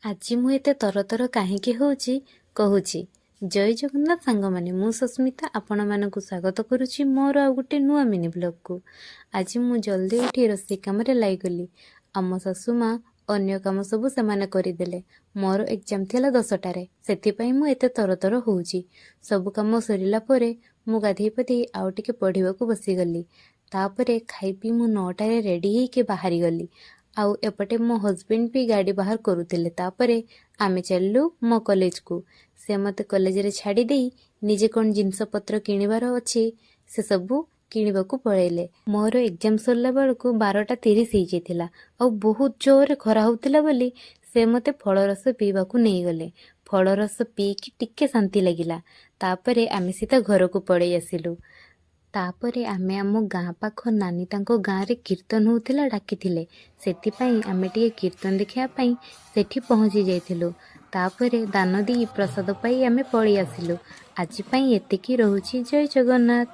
ଆଜି ମୁଁ ଏତେ ତରତର କାହିଁକି ହେଉଛି, କହୁଛି। ଜୟ ଜଗନ୍ନାଥ ସାଙ୍ଗମାନେ, ମୁଁ ସସ୍ମିତା ଆପଣମାନଙ୍କୁ ସ୍ୱାଗତ କରୁଛି ମୋର ଆଉ ଗୋଟେ ନୂଆ ମିନି ବ୍ଲଗ୍କୁ। ଆଜି ମୁଁ ଜଲ୍ଦି ଉଠି ରୋଷେଇ କାମରେ ଲାଗିଗଲି। ଆମ ଶାଶୁ ମା ଅନ୍ୟ କାମ ସବୁ ସେମାନେ କରିଦେଲେ। ମୋର ଏକ୍ଜାମ୍ ଥିଲା 10ଟାରେ, ସେଥିପାଇଁ ମୁଁ ଏତେ ତରତର ହେଉଛି। ସବୁ କାମ ସରିଲା ପରେ ମୁଁ ଗାଧେଇ ପାଧେଇ ଆଉ ଟିକେ ପଢ଼ିବାକୁ ବସିଗଲି। ତାପରେ ଖାଇ ପିଇ ମୁଁ 9ଟାରେ ରେଡ଼ି ହେଇକି ବାହାରିଗଲି। ଆଉ ଏପଟେ ମୋ ହଜବେଣ୍ଡ ବି ଗାଡ଼ି ବାହାର କରୁଥିଲେ। ତାପରେ ଆମେ ଚାଲିଲୁ ମୋ କଲେଜକୁ। ସେ ମୋତେ କଲେଜରେ ଛାଡ଼ି ଦେଇ ନିଜେ କ'ଣ ଜିନିଷପତ୍ର କିଣିବାର ଅଛି, ସେସବୁ କିଣିବାକୁ ପଳେଇଲେ। ମୋର ଏକ୍ଜାମ୍ ସରିଲା ବେଳକୁ 12:30 ହେଇଯାଇଥିଲା ଆଉ ବହୁତ ଜୋରରେ ଖରା ହେଉଥିଲା ବୋଲି ସେ ମୋତେ ଫଳରସ ପିଇବାକୁ ନେଇଗଲେ। ଫଳରସ ପିଇକି ଟିକେ ଶାନ୍ତି ଲାଗିଲା। ତାପରେ ଆମେ ସିଧା ଘରକୁ ପଳେଇ ଆସିଲୁ। ତାପରେ ଆମେ ଆମ ଗାଁ ପାଖ ନାନୀ, ତାଙ୍କ ଗାଁରେ କୀର୍ତ୍ତନ ହେଉଥିଲା, ଡାକିଥିଲେ। ସେଥିପାଇଁ ଆମେ ଟିକେ କୀର୍ତ୍ତନ ଦେଖିବା ପାଇଁ ସେଠି ପହଞ୍ଚି ଯାଇଥିଲୁ। ତାପରେ ଦାନ ଦେଇ ପ୍ରସାଦ ପାଇ ଆମେ ପଳେଇ ଆସିଲୁ। ଆଜି ପାଇଁ ଏତିକି ରହୁଛି। ଜୟ ଜଗନ୍ନାଥ।